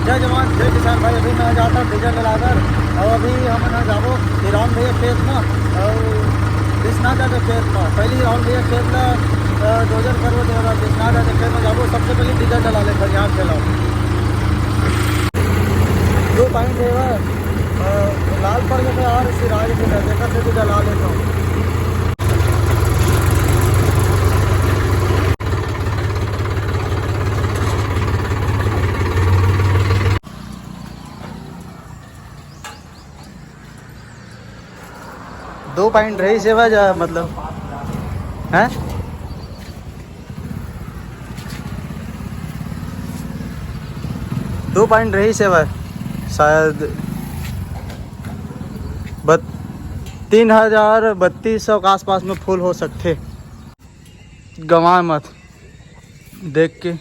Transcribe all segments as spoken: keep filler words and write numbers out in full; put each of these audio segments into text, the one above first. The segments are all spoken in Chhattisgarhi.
जय जवान, जय किसान भाई। अभी मैं जाता हूँ डीजल डलाकर, और अभी हम ना जाबो हिरावन भैया खेत में, और बिसना जाके खेत में। पहले हिरावन भैया खेत में, अ, डोजर करवो दे रहा, बिसना जाके खेत में जाबो। सबसे पहले डीजल डला ले, फिर यहाँ चलाओ। दो पॉइंट है, अ, लाल पड़ गया था यार, इसी राज के, देखा से भी डला लेता हूँ। दो पॉइंट रही सेवा जा, मतलब, हैं? दो पॉइंट रही सेवा शायद, बत-, तीन हजार बत्तीस सौ के आसपास में फुल हो सकते। गंवा मत देख के।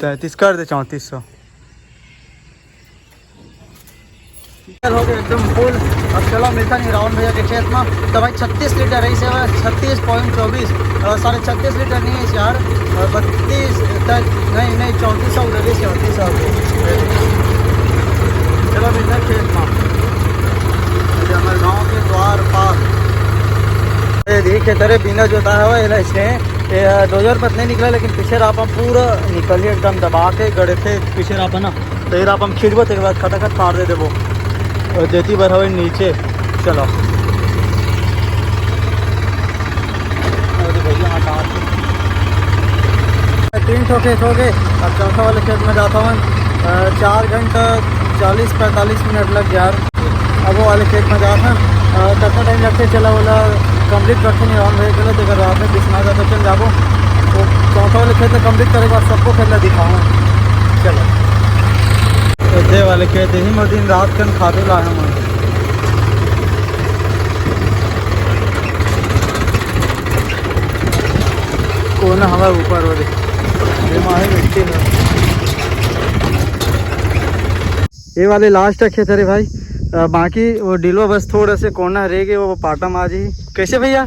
तैंतीस कर दे, चौंतीस सौ। डीजल हो गया एकदम फुल। अब चलो, मिलता नहीं रावण भैया के खेत में। तो भाई, छत्तीस लीटर रही सेवा, छत्तीस पॉइंट चौबीस, और साढ़े छत्तीस लीटर नहीं है यार, और बत्तीस तक नहीं, नहीं, चौंतीस सौ उधर ही, चौंतीस सौ। चलो, मिलता है खेत में। ये हमारे गांव के द्वार पार। ये देखिए, तेरे बिना जोता है वो, ये इसने, ये डोजर पर नहीं निकला, लेकिन पीछे रापा पूरा निकल ही एकदम दबा के गड़े थे पीछे रापा ना। तो ये रापा हम खींचबो, तेरे बाद खटाखट पार दे देबो। और देती बर हवे नीचे। चलो। अरे भैया, हटा। तीन ठो खेत हो गए, अब चौथा वाले खेत में जाता हूँ। अ, चार घंटा चालीस पैंतालीस मिनट लग गया यार। अब वो वाले खेत में जाता हूँ। अ, कितना टाइम लगते चला वाला कंप्लीट करते नहीं रावण भैया, चलो, देखा रात में बिसना जाता, चल जाबो। तो चौथा वाले खेत में कंप्लीट करे के बाद सबको खेत ला दिखाऊँ। चलो। तो दे वाले खेत ही में दिन रात कन खातू ला है मन। कोना हवा ऊपर हो रे। ये माहे मिट्टी है। ये वाले लास्ट खेत है रे भाई। अ, बाकी वो डिलवा बस थोड़ा से कोना रह गए, वो पाटा में आ जाही। कैसे भैया?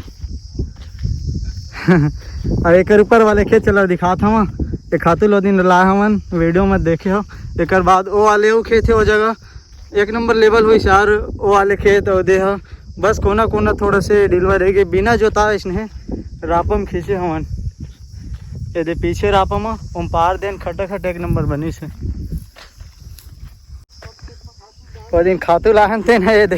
अब एक ऊपर वाले खेत चला दिखात हवा। एक खातू लो दिन लाए हमन, वीडियो में देखे हो। एक बाद वो वाले वो खेत है, वो जगह एक नंबर लेवल हुई यार, वो वाले खेत और दे ह। बस कोना कोना थोड़ा से डिलवा रह गए, बिना जोता इसने रापम खींचे हवन। ये दे पीछे रापम ह, ओम पार देन खटाखट एक नंबर बनी से। वो दिन खातू लाहन ते ना, ये दे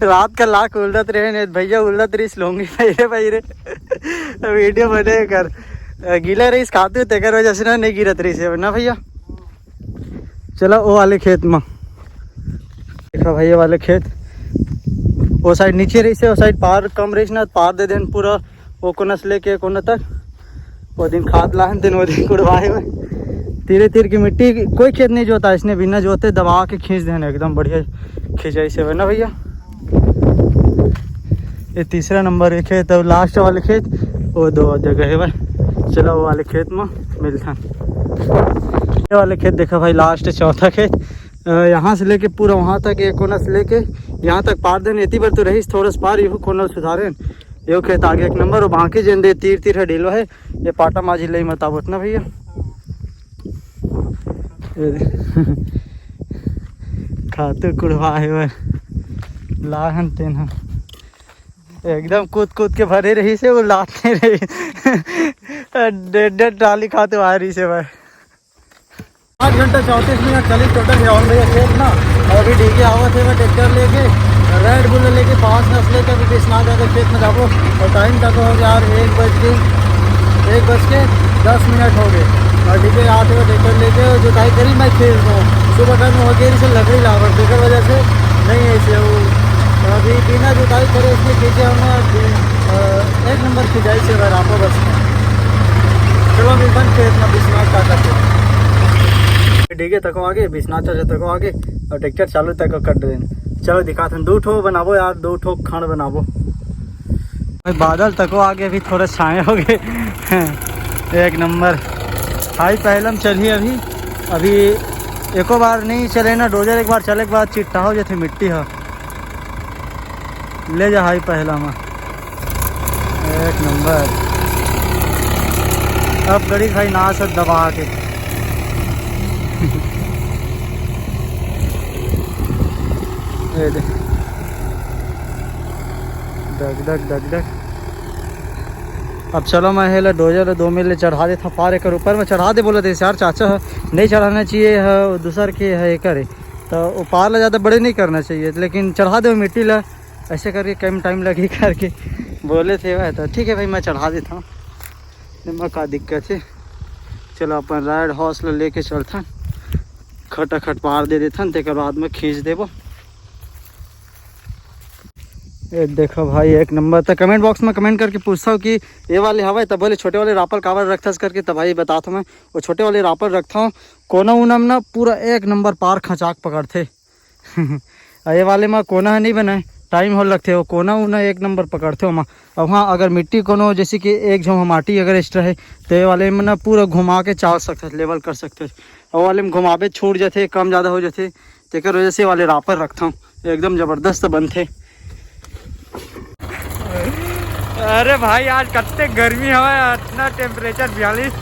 रात का लाख उलदत रहे ने भैया, उलदत रहीस लोंगी भाई रे, भाई रे। वीडियो बने कर गीला रहीस खातू, तेकर वजह से ना नहीं गिरत रहीस है ना भैया। चला वो वाले खेत में। देखा भाई, ये वाले खेत, वो साइड नीचे रहीस हे, वो साइड पार कम रहीस ना, पार दे देन पूरा वो कोना से लेके कोना तक। वो दिन खाद लाहन, दिन वो दिन कुड़वाए हुए। तीरे तीर की मिट्टी, कोई खेत नहीं जोता इसने, बिना जोते दबा के खींच देन, एकदम बढ़िया खिंचाई से हुए ना भैया। ये तीसरा नंबर एक खेत, और लास्ट वाले खेत वो दो जगह है भाई। चलो वो वाले खेत में मिलथन। ये वाले खेत देखा भाई, लास्ट चौथा खेत। अ, यहाँ से लेके पूरा वहाँ तक, एक कोना से लेके यहाँ तक पार देन। एती बर तो रहीस थोड़ा सा पार, यहू कोना सुधारेन। यो खेत आगे एक नंबर, और बाकी जेन दे तीर तीर है डिलो है, ये पाटा माझी लई मत आवत ना भैया। ये दे। खातू कुड़वा है वो, लाहन तेन ह। एकदम कूद कूद के भरे रहीस हे, वो लात नहीं रही। डेढ़ डेढ़ ट्राली खातू आ रहीस हे भाई। पाँच घंटा चौंतीस मिनट चली टोटल रावण भैया खेत ना। और अभी डीके आवत है ट्रैक्टर लेके, रेड बुल लेके, पाँच नस लेके अभी बिसना जाके खेत में जाबो। और टाइम तक हो गया यार, एक बज के, एक बज के दस मिनट हो गए। और डीके आते हुए ट्रैक्टर लेके और जुताई करी मैं खेत में। सुबह टाइम हो गया, इसे लकड़ी लावर, तेकर वजह से नहीं है इसे वो। अभी बिना जुताई करे इसमें खींचे हम, अ, एक नंबर खिंचाई से अगर आपको बस। चलो अभी बंद खेत में बिसना का करते। ठीक है, तको आगे बिसना चाचा तको आगे, और ट्रैक्टर चालू तको कर दे। चलो दिखात हन, दो ठो बनाबो यार, दो ठो खंड बनाबो। भाई बादल तको आगे, अभी थोड़ा छाए हो गए। एक नंबर। हाई पहलम चली अभी, अभी एको बार नहीं चले ना डोजर, एक बार चले के बाद चिट्टा हो जाते मिट्टी हो। ले जा हाई पहला में। एक नंबर। अब गड़ी खाई ना सक दबा के। ये दे। दग, दग, दग, दग। अब चलो, मैं हेला डोजर ल दो मिनट ले चढ़ा देथंव पार, एकर ऊपर में चढ़ा दे बोलत हे यार चाचा ह, नहीं चढ़ाना चाहिए ह, दूसर के ह, एकर हे। तो वो पार ला ज़्यादा बड़े नहीं करना चाहिए, लेकिन चढ़ा दे वो मिट्टी ला, ऐसे करके कम टाइम लगी करके बोले थे वह। तो ठीक है भाई, मैं चढ़ा देथंव, एमा का दिक्कत हे। चलो, अपन राइड हॉर्स ल लेके चलथन, खटाखट पार दे देथन, तेकर बाद में खींच देबो। ये देखो भाई, एक नंबर। तो कमेंट बॉक्स में कमेंट करके पूछथंव कि ये वाले हवय, तब बोले छोटे वाले रापर काबर रखथस करके, तब भाई बताथंव मैं, वो छोटे वाले रापर रखथंव, कोना उना में ना पूरा एक नंबर पार खचाक पकड़थे। अउ ये वाले में कोना ह नहीं बने, टाइम हो लगथे, वो कोना उना एक नंबर पकड़थे ओमा। अब हाँ, अगर मिट्टी कोनो, जैसे कि एक झोंका माटी अगर एक्स्ट्रा है, तो ये वाले में ना पूरा घुमा के चाल सकते, लेवल कर सकते। और वाले में घुमाबे छूट जाथे, कम ज़्यादा हो जाथे, तेकर वजह से वाले रापर रखथंव, एकदम जबरदस्त बनथे। अरे भाई, आज कत्ते गर्मी हवय, इतना टेम्परेचर बयालीस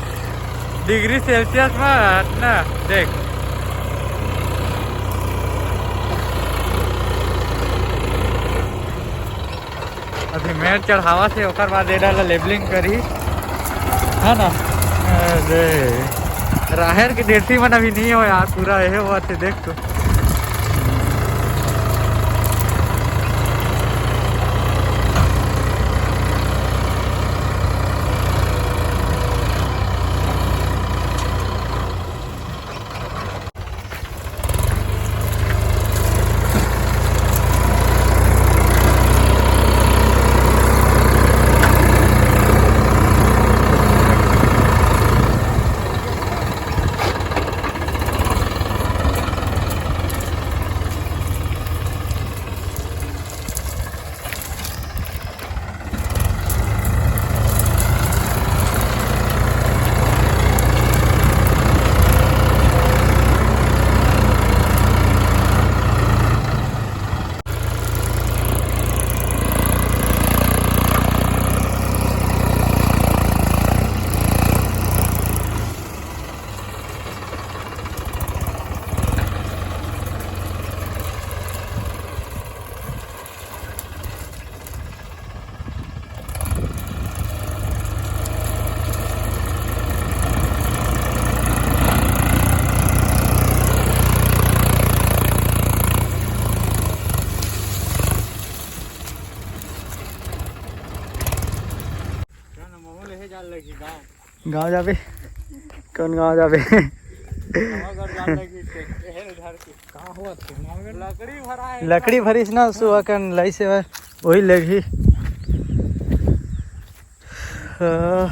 डिग्री सेल्सियस में, इतना देख। अभी मेड़ चढ़ावत हे, ओकर बाद एडा ला लेबलिंग करही, है ना? अरे, राहेर के डेढ़सी मन अभी नहीं हो यार, पूरा यही हुआ थे, देख तो। गाँव जाबे? कौन गाँव जाबे? नवागढ़ जान लगी, देख, एहन उधार के। का होत हे? नवागढ़ लकड़ी भरा है। लकड़ी भरिस ना, सुहा कन लाइस हे, वही लेगही। हाँ।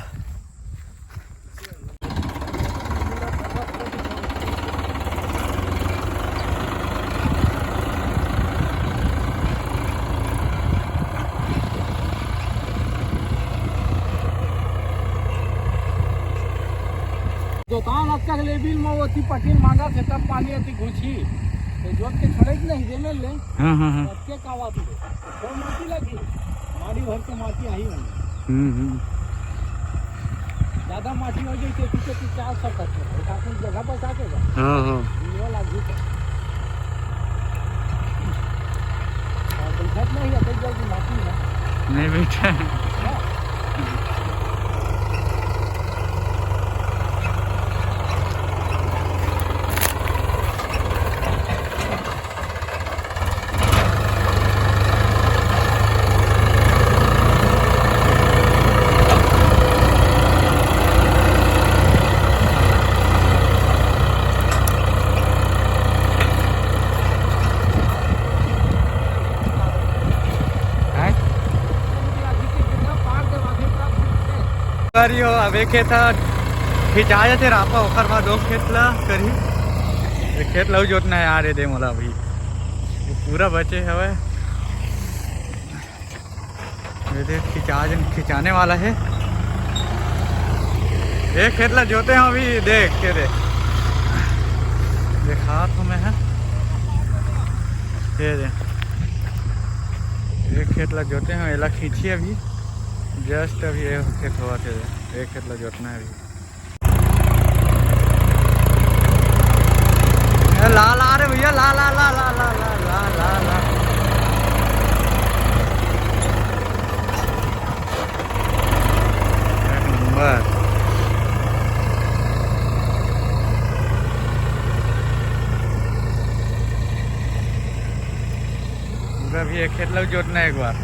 जोतान अतका के लेबिल म ओती पटिन मांगत हे, तब पानी अति घुंची। तो जोत के छोड़े कि नहीं, जेमे ले। हाँ, हाँ, हाँ। अतके का बात हे? तो माटी लगी, माटी भर के माटी आही होनी। हम्म, हम्म। ज्यादा माटी हो जाए तो पीछे पीछे आ सकत हे, एक आदमी जगह बचा के जा। हाँ, हाँ। ये वाला भी तो। और बैठत नहीं है, बैठ जाएगी माटी में। नहीं बैठा है। हाँ। हैं? करियो, अब एक खेत ह खिंचा जाथे रापा, ओकर बाद ओ खेत ला करही। ये खेत ला जोतना है यार, ये दे मोला अभी। वो पूरा बचे हवय। ये देख, खिंचा, खिंचाने वाला है। ये खेत ला जोते हैं अभी, देख के दे, दिखा तो मैं है। ये दे, ये खेत ला जोते हैं, एला खींची अभी, जस्ट अभी ये खेत हुआ थे, ये खेत ला जोतना है अभी। ए, ला, ला रे भैया, ला, ला, ला। अभी ये खेत ला जोतना हे एक बार।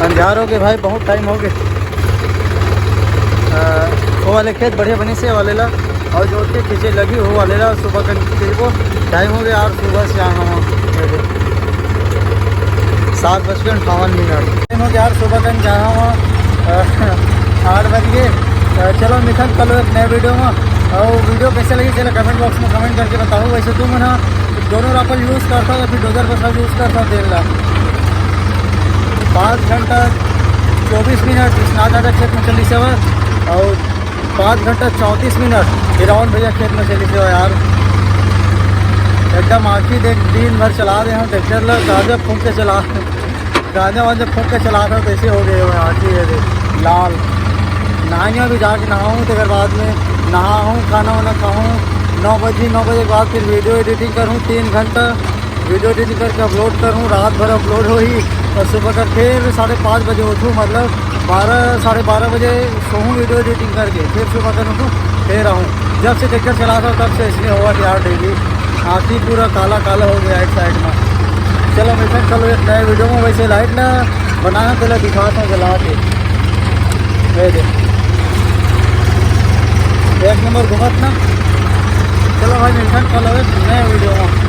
अंधियार हो गे भाई, बहुत टाइम हो गे। अ, वो वाले खेत बढ़िया बने से वाले ला, अउ जोत के खींचे लगी वो वाले ला, सुबह कन खींचबो। टाइम हो गे यार, सुबह से आना हुआ। सात बज के अंठावन मिनट। टाइम हो गे यार, सुबह कन जाना हुआ। अ, आठ बज गे। अ, चलो मिलथन कल एक नए वीडियो में। अउ वीडियो कैसे लगी, चलो comment box में comment करके बताओ। वैसे तुमन ह दोनों राफल use करथव या फिर डोजर बस use करथव तेल ला। पाँच घंटा चौबीस मिनट विश्वनाथ दादा खेत में चलिस हवय अउ पाँच घंटा चौंतीस मिनट हिरावन भैया खेत में चलिस हवय यार। एकदम आँखी देख दिन भर चला दे हन ट्रैक्टर ला, गांजा फूंक के चला, गांजा वांजा फूंक के चलात हन, तैसे हो गे हवय आँखी ये देख लाल। नहाइया भी जाके नहाऊँ, तेकर बाद में नहाऊँ, खाना वाना खाऊँ, नौ बजे, नौ बजे के बाद फिर वीडियो एडिटिंग करूँ तीन घंटा। वीडियो एडिटिंग करके अपलोड करूँ, रात भर अपलोड होही अउ सुबह कर फिर साढ़े पाँच बजे उठूँ, मतलब बारह, साढ़े बारह बजे सोहूँ वीडियो एडिटिंग करके, फिर सुबह कर उठूँ, फिर आऊँ। जब से ट्रैक्टर चलात हँव तब से इसने होवत यार डेली। आँखी पूरा काला काला हो गया एक साइड में। चलो मिलथन कल एक नए वीडियो में। वैसे लाइट ला बनाना तेला दिखात हँव जला के। ये दे, एक नंबर घूमत ना। चलो भाई मिलथन कल एक नए वीडियो में।